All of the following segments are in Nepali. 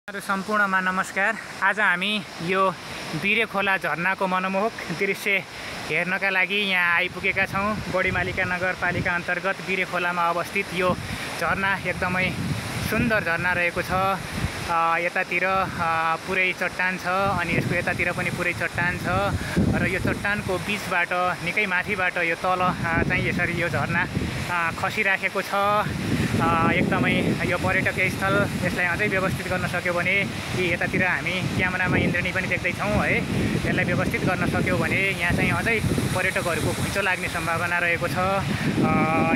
सम्पूर्णमा नमस्कार। आज हामी यो बिरे खोला झरनाको मनमोहक दृश्य हेर्नका लागि यहाँ आइपुगेका छौँ। बडीमालिका नगरपालिका अन्तर्गत बिरे खोलामा अवस्थित यो झरना एकदमै सुन्दर झरना रहेको छ। यतातिर पुरै चट्टान छ अनि यसको यतातिर पनि पुरै चट्टान छ र यो चट्टानको बीचबाट निकै माथिबाट यो तल चाहिँ यसरी यो झरना खसिराखेको छ। एकदमै यो पर्यटकीय स्थल। यसलाई अझै व्यवस्थित गर्न सक्यो भने यतातिर हामी क्यामेरामा इन्द्रेणी पनि देख्दैछौँ है। यसलाई व्यवस्थित गर्न सक्यो भने यहाँ चाहिँ अझै पर्यटकहरूको घुइँचो लाग्ने सम्भावना रहेको छ।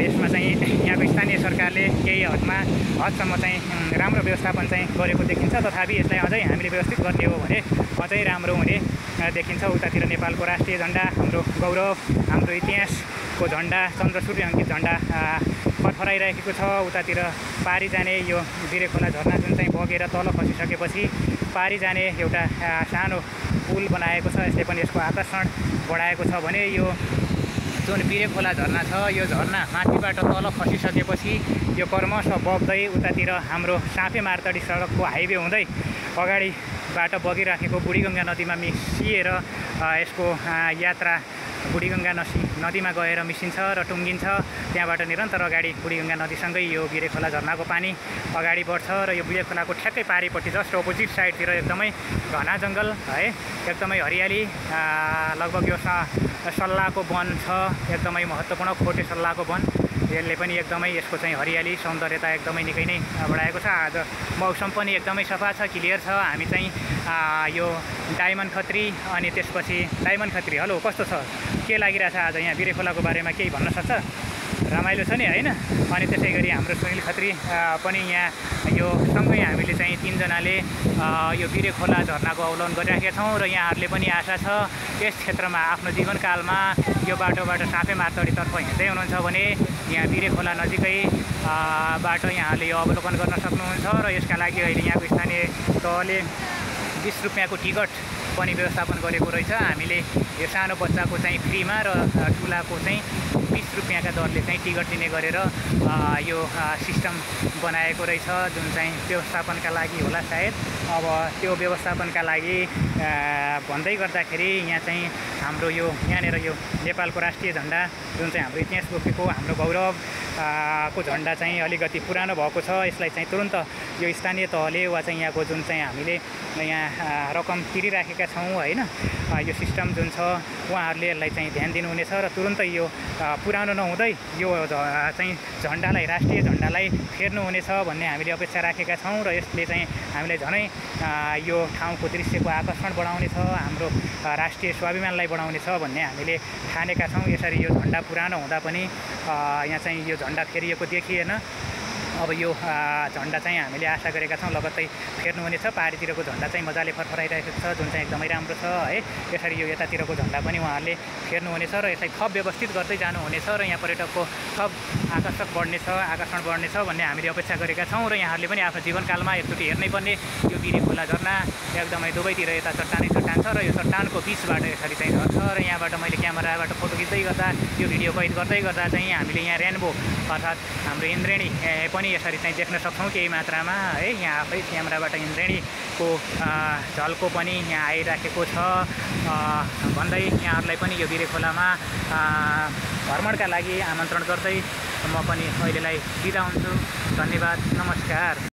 यसमा चाहिँ यहाँको स्थानीय सरकारले केही हदसम्म चाहिँ राम्रो व्यवस्थापन चाहिँ गरेको देखिन्छ। तथापि यसलाई अझै हामीले व्यवस्थित गर्ने हो भने अझै राम्रो हुने देखिन्छ। उतातिर नेपालको राष्ट्रिय झन्डा, हाम्रो गौरव, हाम्रो इतिहासको झन्डा, चन्द्रसूर्य अङ्कित झन्डा फरफराइरहेको छ। उतातिर पारी जाने यो बिरे खोला झरना जुन चाहिँ बगेर तल खसिसकेपछि पारी जाने एउटा सानो पुल बनाएको छ। यसले पनि यसको आकर्षण बढाएको छ भने यो जुन बिरे खोला झरना छ यो झरना माथिबाट तल खसिसकेपछि यो क्रमशः बग्दै उतातिर हाम्रो साँपे मार्तडी सडकको हाइवे हुँदै अगाडिबाट बगिराखेको बुढीगङ्गा नदीमा मिसिएर यसको यात्रा बुढीगङ्गा नदीमा गएर मिसिन्छ र टुङ्गिन्छ। त्यहाँबाट निरन्तर अगाडि बुढीगङ्गा नदीसँगै यो बिरे खोला झरनाको पानी अगाडि बढ्छ र यो बिरे खोलाको ठ्याक्कै पारिपट्टि जस्ट अपोजिट साइडतिर एकदमै घना जङ्गल है, एकदमै हरियाली, लगभग यो सल्लाहको वन छ। एकदमै महत्त्वपूर्ण खोटे सल्लाहको वन। यसले पनि एकदमै यसको चाहिँ हरियाली सौन्दर्यता एकदमै निकै नै बढाएको छ। आज मौसम पनि एकदमै सफा छ, क्लियर छ। हामी चाहिँ यो डायमन्ड खत्री अनि त्यसपछि डायमन्ड खत्री, हेलो कस्तो छ, के लागिरहेछ आज यहाँ बिरे खोलाको बारेमा केही भन्न सक्छ? रमाइलो छ नि होइन? अनि त्यसै गरी हाम्रो सुनिल खत्री पनि यहाँ यो सँगै हामीले चाहिँ तीनजनाले यो बिरे खोला झरनाको अवलोकन गरिराखेका छौँ र यहाँहरूले पनि आशा छ यस क्षेत्रमा आफ्नो जीवनकालमा यो बाटोबाट साँपे मार्तडीतर्फ हिँड्दै हुनुहुन्छ भने यहाँ बिरे खोला नजिकै बाटो यहाँले यो अवलोकन गर्न सक्नुहुन्छ। र यसका लागि अहिले यहाँको स्थानीय तहले 20 रुपियाँको टिकट पनि व्यवस्थापन गरेको रहेछ। हामीले यो सानो बच्चाको चाहिँ फ्रीमा र ठुलाको चाहिँ 20 रुपियाँका दरले चाहिँ टिकट लिने गरेर यो सिस्टम बनाएको रहेछ, जुन चाहिँ व्यवस्थापनका लागि होला सायद। अब त्यो व्यवस्थापनका लागि भन्दै गर्दाखेरि यहाँ चाहिँ हाम्रो यो यहाँनिर यो नेपालको राष्ट्रिय झन्डा जुन चाहिँ हाम्रो इतिहास बोकेको हाम्रो गौरव को झन्डा चाहिँ अलिकति पुरानो भएको छ। यसलाई चाहिँ तुरुन्त यो स्थानीय तहले वा चाहिँ यहाँको जुन चाहिँ हामीले यहाँ रकम तिरिराखेका छौँ होइन, यो सिस्टम जुन छ उहाँहरूले यसलाई चाहिँ ध्यान दिनुहुनेछ र तुरुन्तै यो पुरानो नहुँदै यो चाहिँ झन्डालाई, राष्ट्रिय झन्डालाई फेर्नुहुनेछ भन्ने हामीले अपेक्षा राखेका छौँ। र यसले चाहिँ हामीलाई झनै यो ठाउँको दृश्यको आकर्षण बढाउनेछ, हाम्रो राष्ट्रिय स्वाभिमानलाई बढाउनेछ भन्ने हामीले ठानेका छौँ। यसरी यो झन्डा पुरानो हुँदा पनि यहाँ चाहिँ यो झन्डा फेरिएको देखिएन। अब यो झन्डा चाहिँ हामीले आशा गरेका छौँ लगत्तै फेर्नुहुनेछ। पारितिरको झन्डा चाहिँ मजाले फरफराइरहेको छ, जुन चाहिँ एकदमै राम्रो छ है। यसरी यो यतातिरको झन्डा पनि उहाँहरूले फेर्नुहुनेछ र यसलाई थप व्यवस्थित गर्दै जानुहुनेछ र यहाँ पर्यटकको थप आकर्षण बढ्नेछ भन्ने हामीले अपेक्षा गरेका छौँ। र यहाँहरूले पनि आफ्नो जीवनकालमा एकचोटि हेर्नै पर्ने यो बिरे खोला झरना एकदमै दुवैतिर यता चट्टान छ र यो चट्टानको बिचबाट यसरी चाहिँ झर्छ। र यहाँबाट मैले क्यामेराबाट फोटो खिच्दै गर्दा यो भिडियो कैद गर्दै गर्दा चाहिँ हामीले यहाँ रेनबो अर्थात् हाम्रो इन्द्रेणी पनि यसरी चाहिँ देख्न सक्छौँ केही मात्रामा है। यहाँ आफै क्यामेराबाट इन्द्रेणीको झल्को पनि यहाँ आइराखेको छ भन्दै यहाँहरूलाई पनि यो बिरे खोलामा भ्रमणका लागि आमन्त्रण गर्दै म पनि अहिलेलाई बिदा हुन्छु। धन्यवाद, नमस्कार।